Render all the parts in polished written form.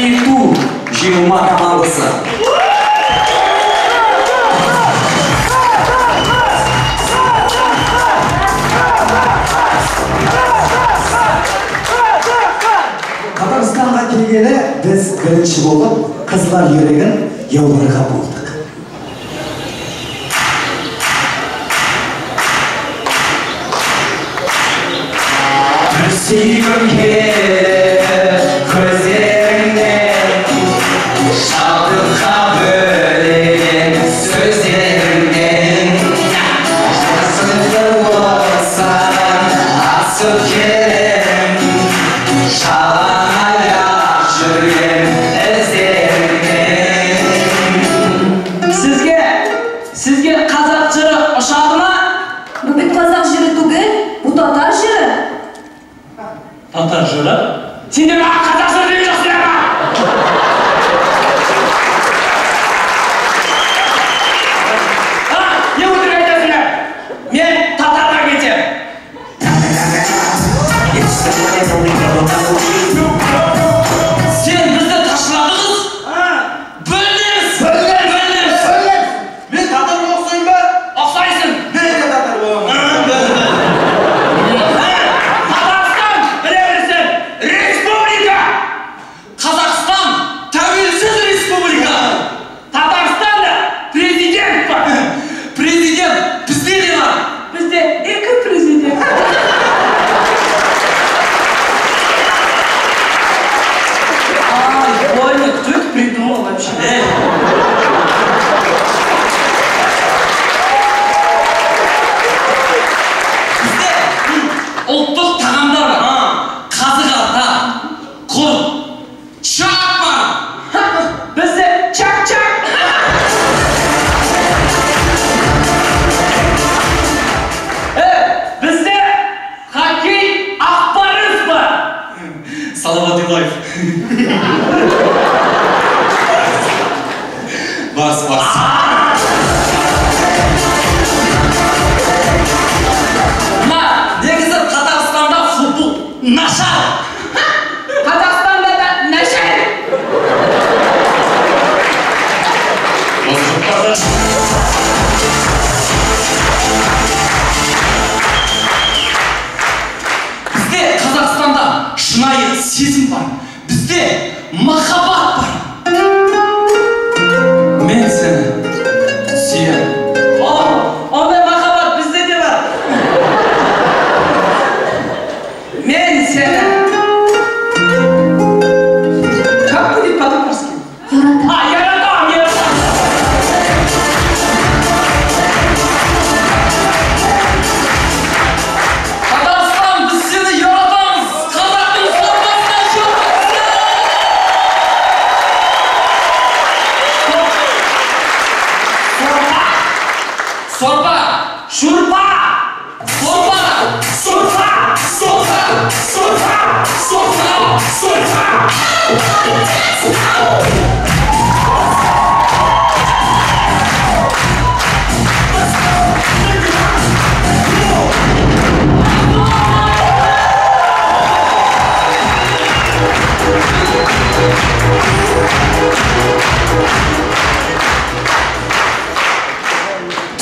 Мәдени тур жиылма командасы. Татарстанға келгелі біз бірінші болып қызлар жүрегін яуларға болдық. Сүйгім келіп көздеріңнен, шалдыққа бөлеген сөздеріңнен, жасымды болсаң асып келем, жалаң аяқ жүрген іздеріңнен. Сізге қазақ жыры ұшады ма? Бұл бит қазақ жыры түгел, бұл татар жыры. Татар жыры? Сендер маған қазақ жыры деген жоқсыңдар ма? А, не өтірік айтасыңдар? Мен татарға кетемін. Сен бізді ташладыңыз? Бөлінеміз! Бөлінеміз! Мен татарға ұқсаймын ба? Ұқсайсың! Мен де татар боламын. Татарстан, біле білсін, республика! Қазақстан тәуелсіз республика! Татарстанда президент бар! Президент бізде де бар! Бізде екі президент. Ай, больно, кто это придумал вообще? Бізде ұлттық тағамдар бар. Қазы қарта, құрт, чак бар. Бізде чак-чак. Бізде хоккей Ақбарыс бар. Салават Юлаев. Барс, барс. Мына негізі Татарстанда футбол нашар. Қазақстанда да нашар. Бізде Қазақстанда шынайы сезім бар. Бізде махаббат бар. Мен сені сүйемін. О, ондай махаббат бізде де бар. Мен сені. Как будет по-татарски? Яратам. А, яратам, яратам. Татарстан, біз сені яратамыз. Қазақтың сорпасына шорпасы. Сорпа, Сорпа, шурпа, сорпа, сорпа, сорпа, сорпа, сорпа, сорпа.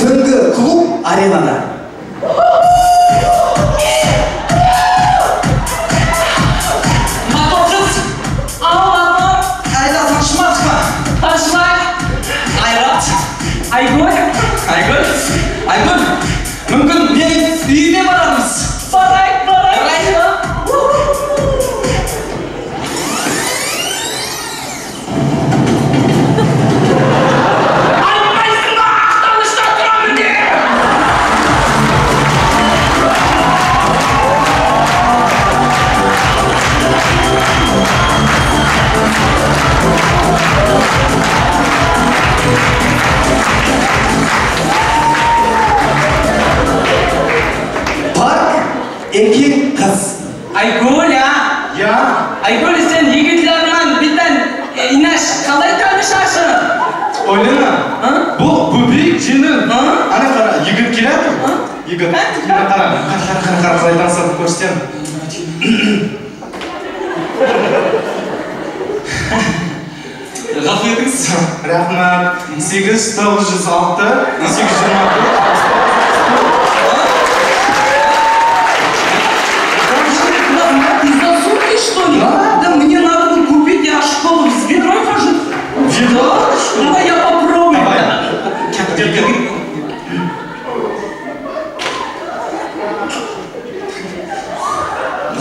Түнгі клуб аренада. Мотор қыз, Ал, мотор. Айда танышмадық па? Танышмай. Айрат, Айгүл. Айгүл, Айгүл, мүмкін менің үйіме барармыз. Барайық, барайық. Барайық. Айтпайсың ба, Ақтанышта тұрамын деп? Парк екі қыз. Айгүл, а? Я? Айгүл, сен егетлермен битен инаш қалай танышасың? Ойлана. А? Бұл бөбек жеңіл. А? Ана қара, егіт келеді. Егіт. Ана қара, қара, қара, қара, қара, қалай танысатынын көрсетемін. Ғафу етіңіз. Рахмат. 8 906 824. Ты засуньте, что ли? Да мне надо бы купить, я в школу с ведром хожу. Ведро? Давай я попробую. Давай.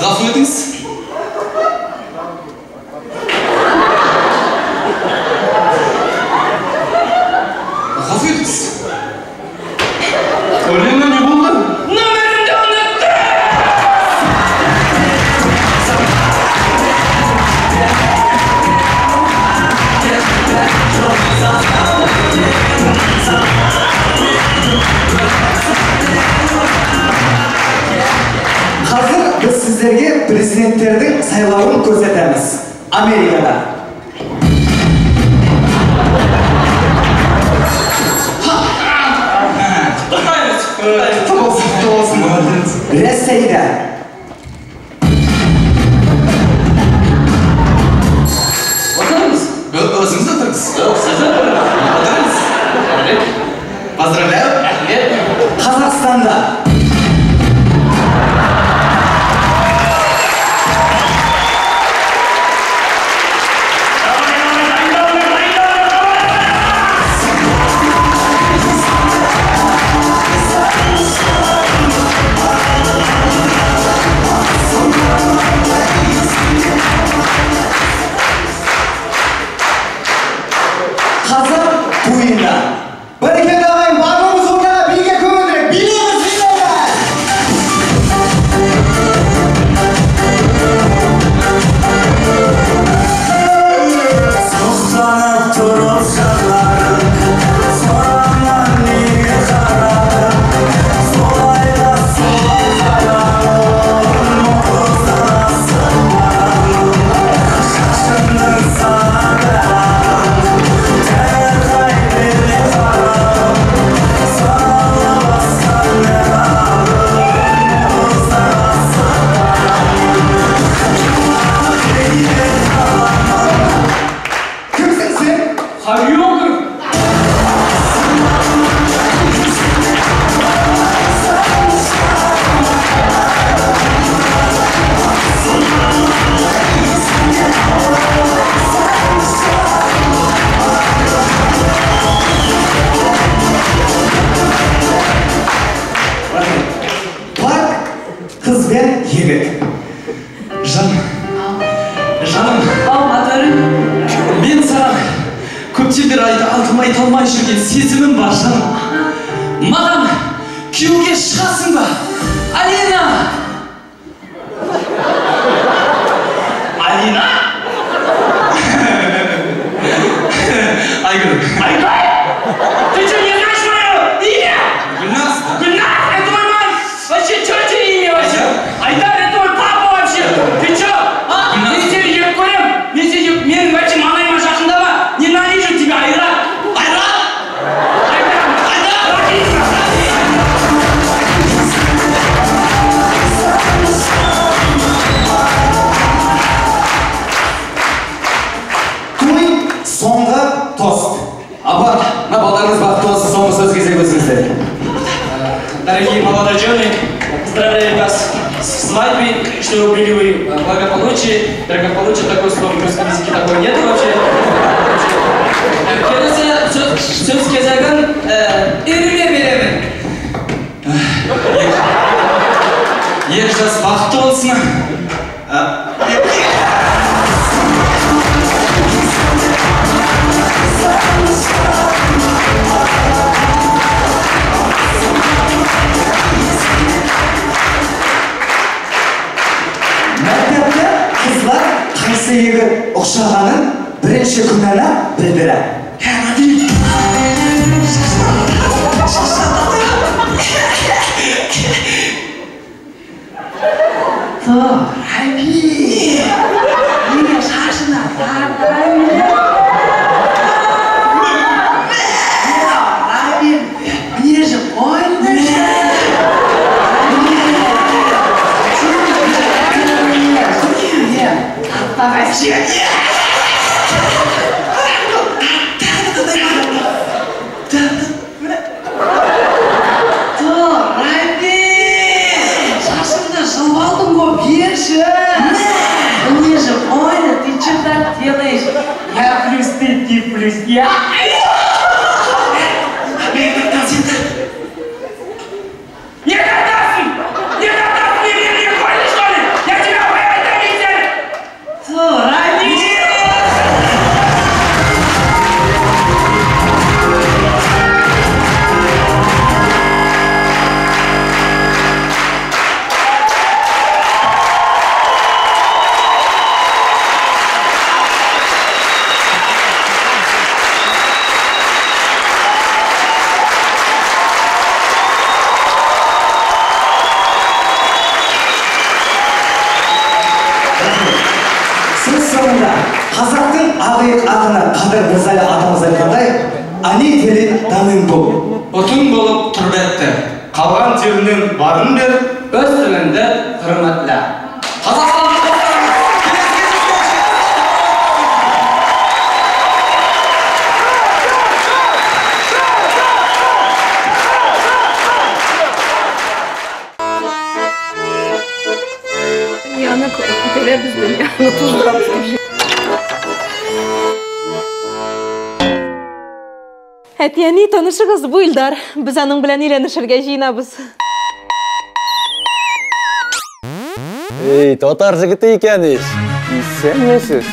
Ғафу етіңіз. Ғафу етіңіз. Алина, не болды? Нөмірімді ұмыттым. Қазір біз сіздерге президенттердің сайлауын көрсетеміз. Америкада. Құттықтаймыз. Құтты болсын, құтты болсын. Молодец. Ресейде. Отырыңыз. Өзіңіз отырыңыз. Жоқ, сіз отырыңыз. Отырыңыз. Поздравляю. Рахмет. Қазақстанда. Қазақ тойында. Бәрекелді ағайын, барлығымыз ортаға биге көңілдірек. Билейміз, билейміз! Сұқтанып тұрып жанарың, сорамнан неге қарадың? Солай да солай қарадым, отыздан асып барамын. Шашымның саған тәңір бере қарадым. Саналы басқан мен алдым, отыздан асып барамын. Кейде қаламын. Кімсің сен? Хореограф. Парк қыз бен жігіт. Жаным. Жаным. Ау, моторым. Мен саған көптен бері айта алмай жүрген сезімім бар, жаным. Маған күйеуге шығасың ба? Алина! Алина? Айгүл. Айгүл? Ты что, не знаешь мое имя? Гүлназ. Гүлназ, это мой мать! Вообще, тетя имя вообще! Айдар, это мой папа вообще! Ты что? А? Гүлназ. Мен сені жек көрем! Мен сені жек... Менің вообще маңайыма жақындама! Ненавижу тебя, Айрат! Айрат! Айдар! Айдар! Той соңғы тост. Апа, мына балдарыңыз бақытты болсын, соңғы сөз кезегі өзіңізде. Дорогие молодожены, поздравляю вас с свадьбой, чтобы были вы благополучие. Благополучие, такое слово в русском языке такого нет вообще. Келесі сөз кезегін еріме беремін. Екі жас бақытты болсын. Мектепте қызлар қайсы жігіт ұқсағанын бірінші күннен-ақ білдіреді. Ақиық ақыны Қадыр Мырзалы атамыз айтқандай, ане тілін даның бол. Отын болып тұрбетті. Қалған телінен барын бер. Өз тіліңді құрметле. Қазақстан келесі кездескенше! Дөньяны күтәрәбез, дөньяны туздырабыз дип. Әти-әни, танышыгыз, бу Илдар. Без аның белән өйләнешергә җыенабыз. Эй, татар җегете икән ич. Исәнмесез.